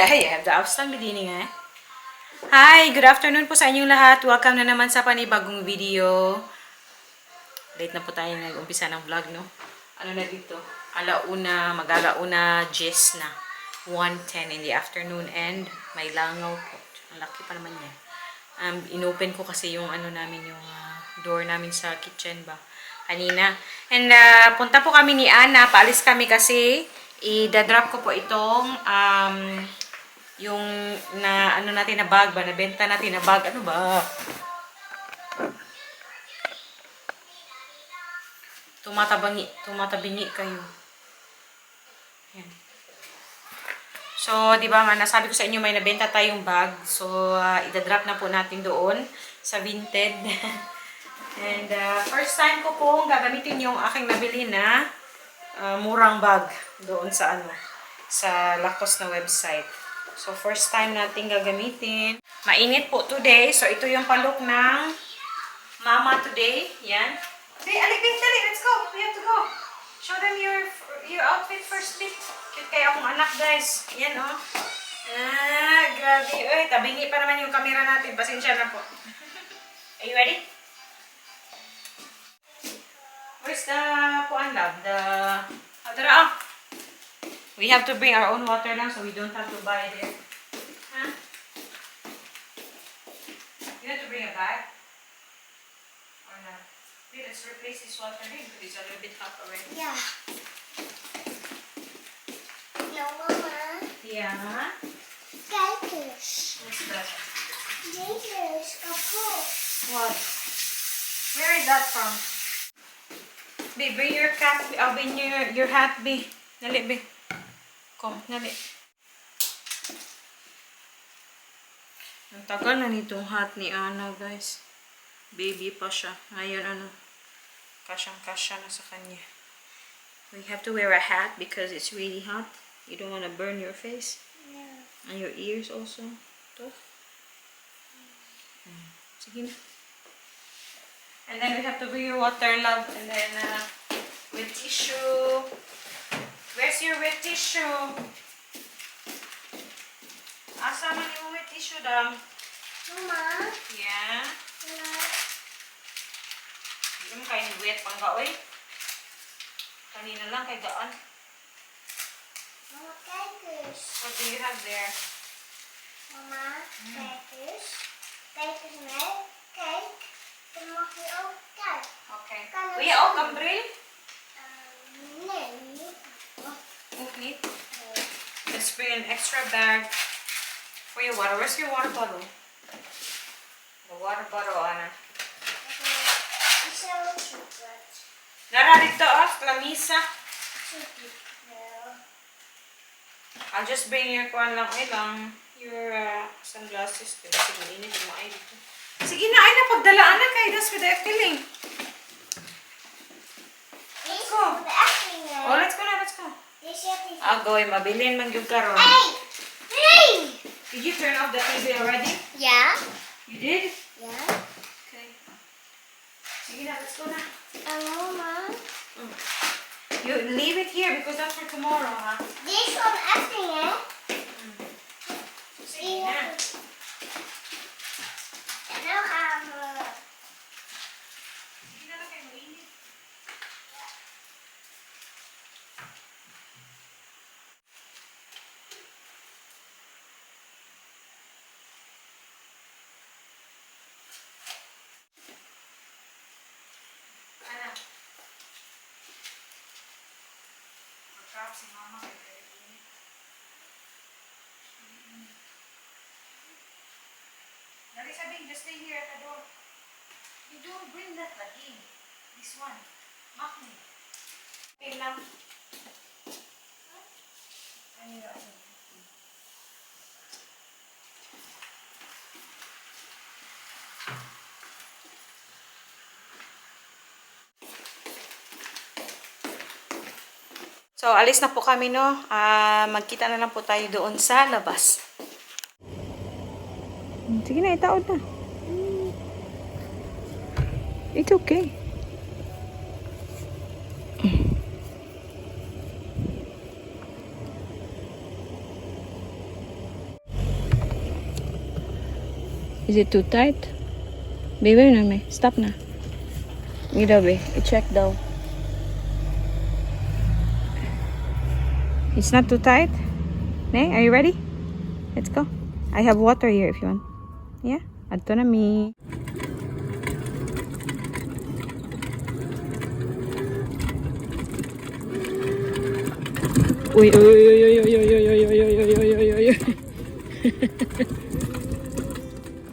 Yeah, the Austin Bidini nga. Hi, good afternoon po sa inyong lahat. Welcome na naman sa panibagong video. Late na po tayo nag-umpisa ng vlog, no? Ano na dito? Mag-alauna, Jess na. 1:10 in the afternoon and may langaw po. Ang laki pa naman niya. Inopen ko kasi yung yung door namin sa kitchen ba kanina. And punta po kami ni Ana. Paalis kami kasi i-drop ko po itong yung natin na bag ba, nabenta natin na bag. Ano ba? Tumatabingi kayo. Yan. So, di ba nga, nasabi ko sa inyo may nabenta tayong bag. So, i-drop na po natin doon sa Vinted. And first time ko pong gagamitin yung aking nabili na murang bag doon sa sa Lacoste na website. So, first time natin gagamitin. Mainit po today. So, ito yung palok ng Mama today. Yan. Okay, Alipin, dali. Let's go. We have to go. Show them your outfit first, bit. Cute kayo akong anak, guys. Yan, oh. Grabe. Uy, tabingi pa naman yung camera natin. Pasensya na po. Are you ready? Where's the love? We have to bring our own water lang so we don't have to buy there. Huh? You have to bring a bag? Or not? Okay, let's replace this water here because it's a little bit hot already. Yeah. No, Mama. Yeah? Kijkers. What's that? Deze is kapot. What? Where is that from? Babe, bring your cap. I'll bring your hat, babe. Dali, babe. Come, dali. Ang tagal na nitong hat ni Ana, guys. Baby pa siya. Ngayon, kasyang-kasya na sa kanya. We have to wear a hat because it's really hot. You don't want to burn your face. No. And your ears also. Ito. Sige na. And then we have to bring your water, love. And then, with tissue. Where's your wet tissue? Asa man yung wet tissue, dam? Mama. Yeah. Mama. Hindi mo kayo wet pang gaoy. Kanina lang kay gaan. Mama, kijkers. What do you have there? Mama, kijkers. Kijkers mee. Kijk. Dan mag je ook kijken. Okay. Kan het Wil je ook zien? een bril? Nee, niet. Ook niet. Let's bring an extra bag for your water. Where's your water bottle? The water bottle, Anna. Ik zal het zoeken. Nara dito, lamisa. Zoeken. I'll just bring your kwan lang, your sunglasses. Pero sige, init mo ay dito. Sige na, ay napagdalaan na kay das with the feeling. Deze Go. voor de Eftelingen. Oh, let's go na, let's go. Deze heb ik. Agoy, mabilin man yung karon. Hey! Hey! Did you turn off the TV already? Ja. You did? Ja. Okay. Sige na, let's go na. Mama. You leave it here because that's for tomorrow, ha? Deze is van Eftelingen. Sige na. En nu gaan we. Sige na lang kayo mainit. Ana. Mag-trap si mama kay very init. Dali sabihin, just stay here at the door. You don't bring that lagi. This one. Makni. Okay lang. Ano yun? So, alis na po kami, no? Magkita na lang po tayo doon sa labas. Sige na, itaod na. It's okay. Is it too tight? Baby, na may. Stop na. Hindi daw, be. I-check daw. It's not too tight? Ne, are you ready? Let's go. I have water here if you want. Yeah? Adto na mi. Uy, uy, uy, uy, uy, uy, uy, uy, uy, uy, uy, uy, uy, uy.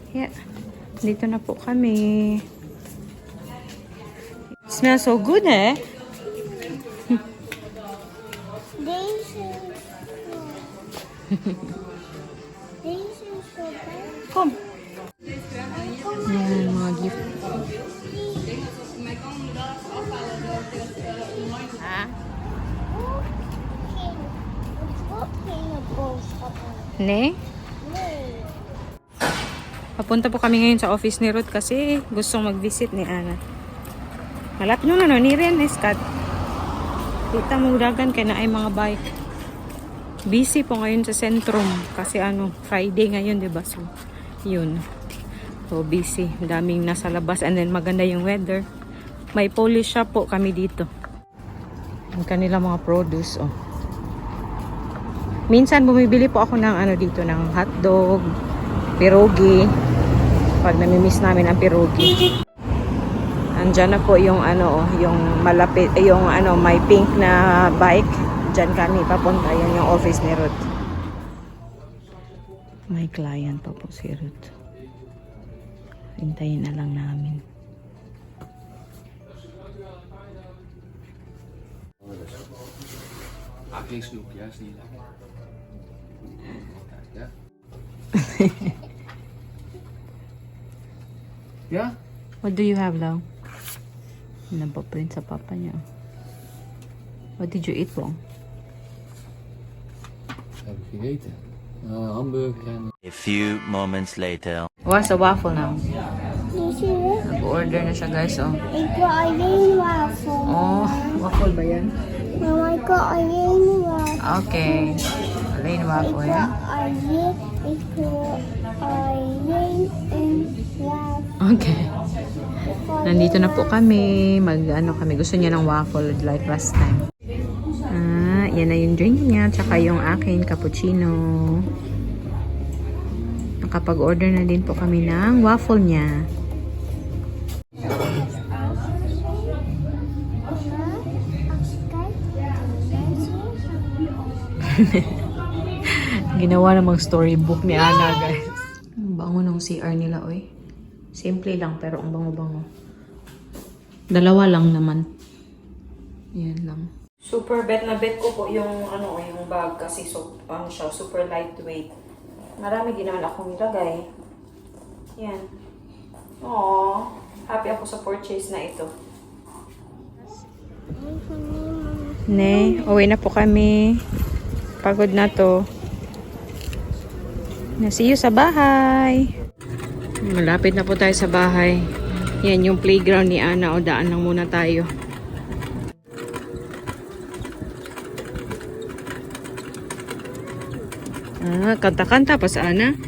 Yeah. Dito na po kami. It smells so good, eh? This is this is so bad. Come. Yan, mga gift. Ha? Ne? Papunta po kami ngayon sa office ni Ruth kasi gustong mag-visit ni Ana. Malapit nung ni Rian, Scott. Kita mo dagan kaya na ay mga bike. Busy po ngayon sa sentrum kasi Friday ngayon, 'di ba? So, yun. So, busy. Daming nasa labas and then maganda yung weather. May polish shop po kami dito. Ang kanila mga produce, oh. Minsan bumibili po ako ng dito ng hotdog, pierogi. Pag namimiss namin ang pierogi. Andiyan na po yung yung malapit, yung may pink na bike. Diyan kami papunta, yan yung office ni Ruth. May client pa po si Ruth. Hintayin na lang namin. Afleesloop, juist niet. Ja? Ja? What do you have, Lau? Napaprint sa papa niya. What did you eat, Bong? Heb ik gegeten. Hamburger en... A few moments later. What's a waffle now? This is Nag-order na siya, guys, oh. I got a yellow waffle. Oh, waffle ba yan? No, I got a yellow waffle. Okay. Plain waffle, I yeah? got a yellow waffle. Okay. Nandito na po kami. Kami. Gusto niya ng waffle like last time. Yan na yung drink niya. Tsaka yung akin, cappuccino. Nakapag-order na din po kami ng waffle niya. Ginawa namang storybook ni Ana, guys. Ang bango ng CR nila, oy. Simple lang, pero ang bango-bango. Dalawa lang naman. Yan lang. Super bet na bet ko po yung yung bag kasi siya, super lightweight. Marami din naman akong nilagay. Yan. Aww. Happy ako sa purchase na ito. Ne, uwi na po kami. Pagod na to. See you sa bahay. Malapit na po tayo sa bahay. Yan yung playground ni Ana. O daan lang muna tayo. Kanta-kanta pa sa Ana.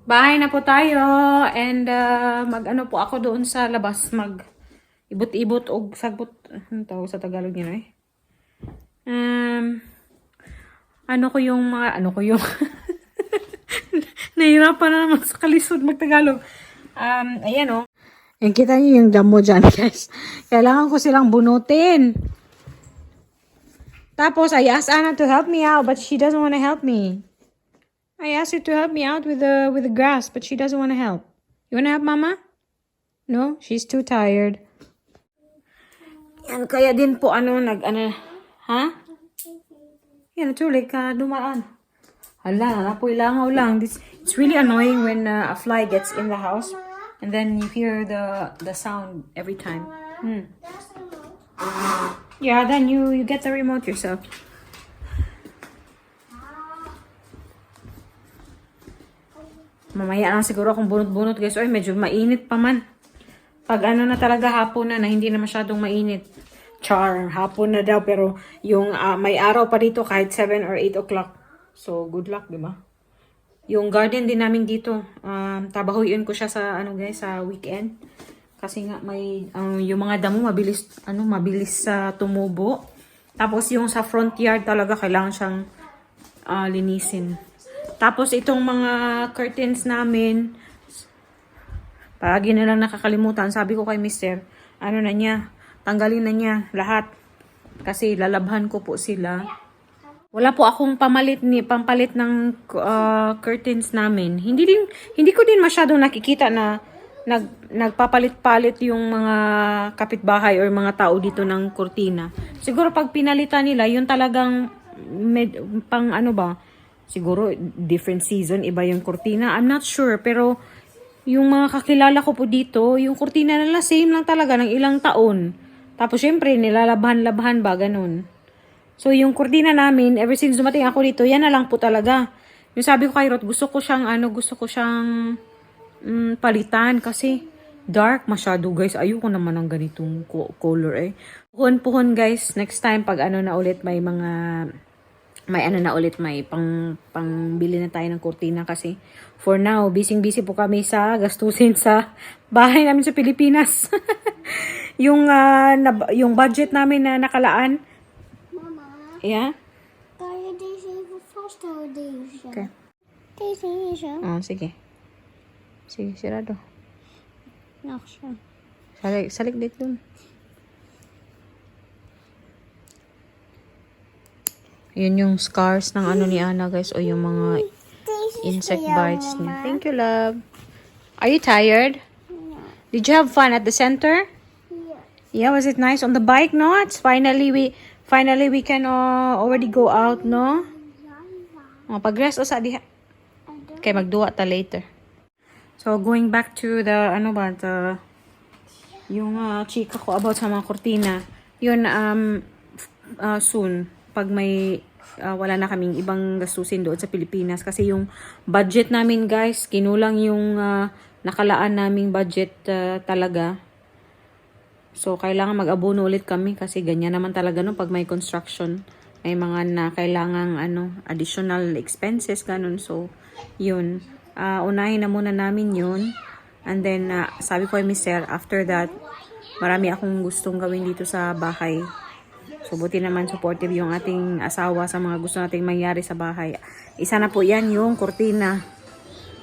Bahay na po tayo. And mag-ano po ako doon sa labas. Ibot-ibot o sagbot. Ano tawag sa Tagalog niya, eh? Nahirapan na naman sa kalisod magtagalog. Ayan, oh. Yan, kita niyo yung damo dyan, guys. Kailangan ko silang bunutin. Tapos, I asked Anna to help me out, but she doesn't want to help me. I asked her to help me out with the grass, but she doesn't want to help. You want to help, Mama? No? She's too tired. Yan, kaya din po, ha? Yan, natulik ka, dumaan. Hala, napoy langaw lang. It's really annoying when a fly gets in the house. And then you hear the sound every time. Yeah, then you get the remote yourself. Mamaya lang siguro kung bunot-bunot, guys. Oy, medyo mainit pa man. Pag na talaga hapon na hindi na masyadong mainit. Char, hapon na daw pero yung may araw pa dito kahit 7 or 8 o'clock. So, good luck, di ba? Yung garden din namin dito, tabahuin ko siya sa guys, sa weekend. Kasi nga may yung mga damo mabilis sa tumubo. Tapos yung sa front yard talaga kailangan siyang linisin. Tapos itong mga curtains namin, palagi na lang nakakalimutan. Sabi ko kay Mister, tanggalin na niya lahat. Kasi lalabhan ko po sila. Wala po akong pampalit ng curtains namin. Hindi ko din masyadong nakikita na nagpapalit-palit yung mga kapitbahay or mga tao dito ng kurtina. Siguro pag pinalitan nila, yun talagang siguro different season, iba yung kurtina. I'm not sure, pero yung mga kakilala ko po dito, yung kurtina nila same lang talaga ng ilang taon. Tapos syempre, nilalabhan-labhan ba, ganun. So yung kurtina namin, ever since dumating ako dito, yan na lang po talaga. Yung sabi ko kay Rod, gusto ko siyang palitan kasi dark masyado guys. Ayoko naman ng ganitong color eh. Puhon guys, next time pag na ulit may pangbili na tayo ng kurtina kasi for now, busy po kami sa gastusin sa bahay namin sa Pilipinas. yung budget namin na nakalaan. Mama, Yeah? kan je deze even vasthouden, deze? Okay. Deze hier zo. Oh, sige. Sige, sirado. Nog zo. Salik dito dun. Yun yung scars ng ni Ana guys o yung mga Deze is insect voor jou, bites niya. mama. Thank you, love. Are you tired? Did you have fun at the center? Ja. Yeah, was it nice on the bike? No, it's finally we can already go out, no? Pag-rest o sa diha. Okay, magduwa ta later. So going back to the yung chika ko about sa mga kurtina. Yun soon pag may wala na kaming ibang gastusin doon sa Pilipinas kasi yung budget namin guys, kinulang yung nakalaan naming budget talaga. So kailangan mag-abono ulit kami kasi ganyan naman talaga no pag may construction, may mga na kailangang additional expenses ganun. So yun, unahin na muna namin yun. And then sabi ko kay Mister, after that marami akong gustong gawin dito sa bahay. So, buti naman supportive yung ating asawa sa mga gusto nating mangyari sa bahay. Isa na po yan yung kurtina.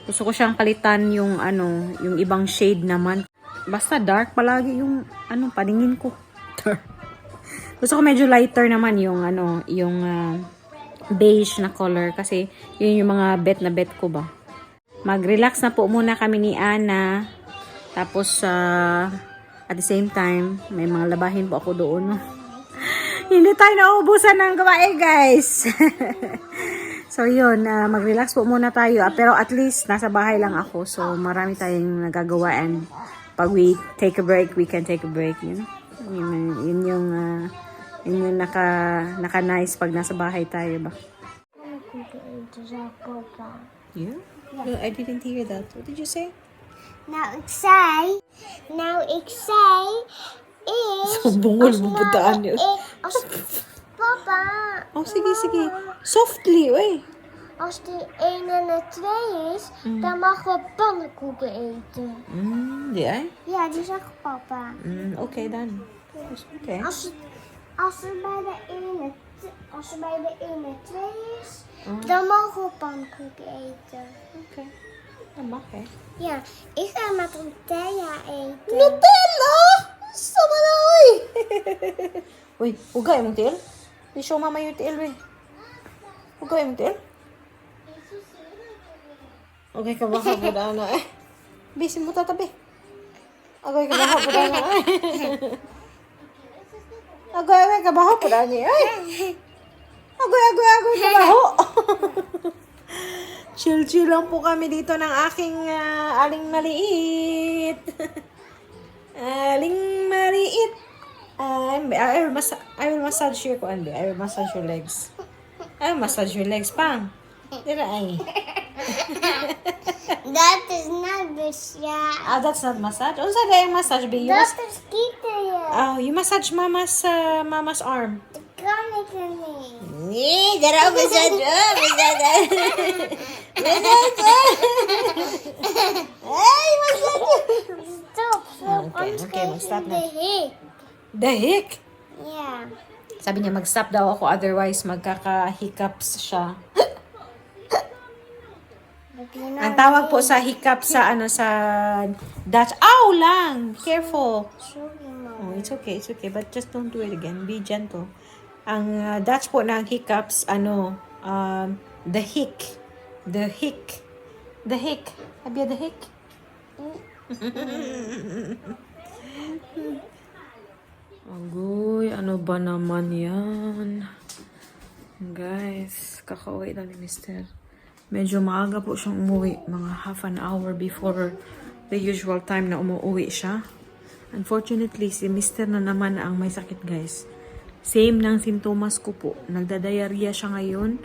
Gusto ko siyang palitan yung yung ibang shade naman. Basta dark palagi yung paningin ko. Gusto ko medyo lighter naman yung yung beige na color kasi yun yung mga bet ko ba. Mag-relax na po muna kami ni Ana. Tapos at the same time, may mga labahin po ako doon, no? Hindi tayo nauubusan ng gawain, guys. So, yun. Mag-relax po muna tayo. Pero at least, nasa bahay lang ako. So, marami tayong nagagawa. And pag we take a break, we can take a break. Yun yung naka-nice pag nasa bahay tayo ba? Yeah? No, I didn't hear that. What did you say? Nou, ik zei is... So, bungol mo budaan yun. Als papa... Oh, sige. Softly, oy. Als die 1 en de 2 is, dan mogen we pannenkoeken eten. Die ei? Ja, die zegt papa. Okay, dan. Okay. Als er bij de 1 en 2 is, dan mogen we pannenkoeken eten. Okay. Dan mag, hè? Ja, ik ga met Nutella eten. Nutella! Sama na, oy! Uy, hugay mong til? Di show mama yung til, we. Hugay mong til? Okay, kabaka po na eh. Busy mo tatabi. Okay, kabaka po na eh. Okay, kabaka po na niya eh. Okay, kabaho. Chill lang po kami dito ng aking aling maliit. Aling maliit. I will massage your kuan. I will massage your legs. I will massage your legs, pang. Dira ay. Dat is not this, yeah. Ah, that's not massage. Unsa day yung massage, be? That is kita, yeah. Oh, you massage mama's arm. Kani kani. Nee, dara massage. Massage. Ay, massage. Stop. Okay, okay, mag-stop na. The heck. The heck? Yeah. Sabi niya mag-stop daw ako, otherwise magkaka-hiccups siya. But you know, Ang tawag po sa hiccup sa sa Dutch. Ow lang! Careful. Oh, it's okay, but just don't do it again. Be gentle. Ang Dutch po ng hiccups, the hic. The hic. The hic. Have you the hic? Agoy, ano ba naman yan? Guys, kakauwi lang ni Mr. Medyo maaga po siyang umuwi. Mga half an hour before the usual time na umuwi siya. Unfortunately, si Mr. na naman ang may sakit, guys. Same ng sintomas ko po. Nagda-diarrhea siya ngayon.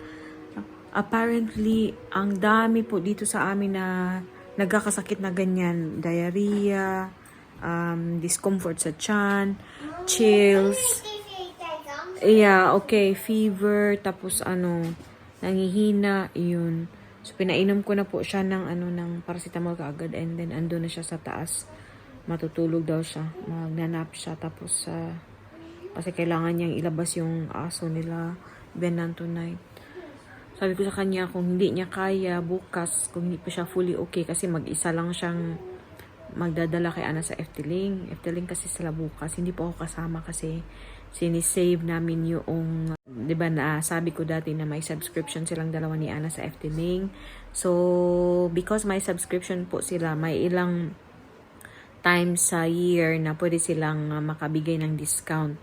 Apparently, ang dami po dito sa amin na nagkakasakit na ganyan. Diarrhea, discomfort sa tiyan, chills. Yeah, okay. Fever, tapos nangihina, yun. So, pinainom ko na po siya ng ng paracetamol kaagad, and then ando na siya sa taas. Matutulog daw siya. Magnanap siya, tapos kasi kailangan niyang ilabas yung aso nila, Benan tonight. Sabi ko sa kanya, kung hindi niya kaya bukas, kung hindi pa siya fully okay, kasi mag-isa lang siyang magdadala kay Ana sa Efteling. Efteling kasi sila bukas. Hindi po ako kasama kasi sinisave namin yung, di ba na sabi ko dati na may subscription silang dalawa ni Ana sa Efteling. So, because may subscription po sila, may ilang times sa year na pwede silang makabigay ng discount.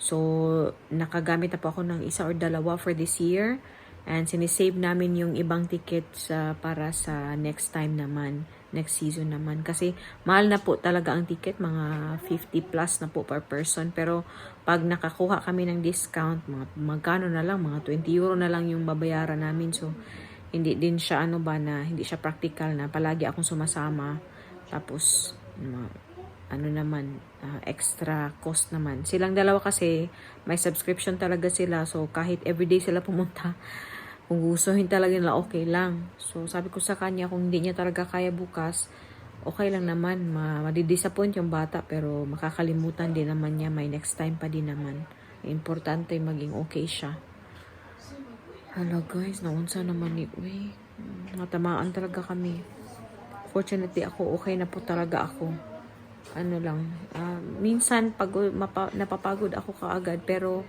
So, nakagamit na po ako ng isa or dalawa for this year. And sinisave namin yung ibang tickets para sa next time naman, next season naman. Kasi mahal na po talaga ang ticket, mga 50 plus na po per person. Pero pag nakakuha kami ng discount, magkano na lang, mga 20 euro na lang yung babayaran namin. So, hindi din siya hindi siya practical na palagi akong sumasama. Tapos, extra cost naman. Silang dalawa kasi, may subscription talaga sila. So, kahit everyday sila pumunta, kung gustuhin talaga nila, okay lang. So, sabi ko sa kanya, kung hindi niya talaga kaya bukas, okay lang naman. Madidisappoint yung bata, pero makakalimutan din naman niya. May next time pa din naman. Importante maging okay siya. Hala guys, naunsa naman ni Uy. Natamaan talaga kami. Fortunately ako, okay na po talaga ako. Minsan napapagod ako kaagad, pero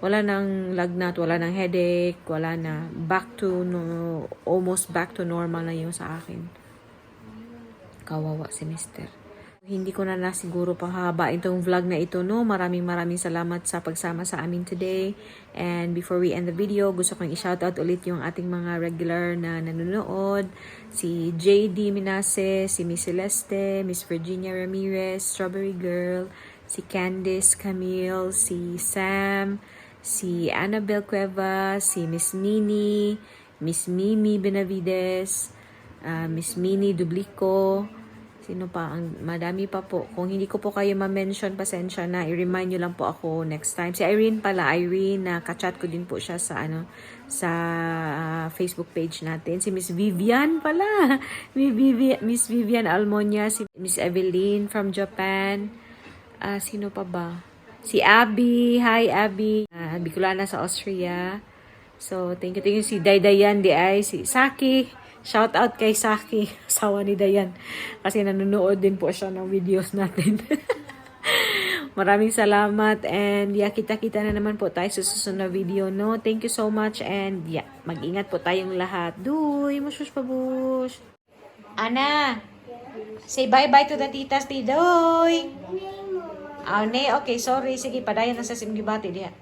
wala nang lagnat, wala nang headache, wala na. Almost back to normal na yung sa akin. Kawawa si Mr. Hindi ko na siguro pahaba itong vlog na ito, no? Maraming salamat sa pagsama sa amin today. And before we end the video, gusto kong i-shoutout ulit yung ating mga regular na nanonood. Si JD Minase, si Miss Celeste, Miss Virginia Ramirez, Strawberry Girl, si Candice Camille, si Sam, si Annabel Cueva, si Miss Nini, Miss Mimi Benavides, Miss Mini Dublico, sino pa? Madami pa po. Kung hindi ko po kayo ma-mention, pasensya na. I-remind nyo lang po ako next time. Si Irene pala. Irene, ka-chat ko din po siya sa Facebook page natin. Si Miss Vivian pala. Miss Vivian Almonia. Si Miss Evelyn from Japan. Sino pa ba? Si Abby. Hi, Abby. Bicolana sa Austria. So, thank you. Si Daydayan, si Saki. Shout out kay Saki, asawa ni Dayan. Kasi nanonood din po siya ng videos natin. Maraming salamat. And kita-kita na naman po tayo sa susunod na video, no? Thank you so much. And mag-ingat po tayong lahat. Duy, mushus pabush. Ana, say bye-bye to the titas, Tidoy. Okay, sorry. Sige, padayan na sa simgibati diya.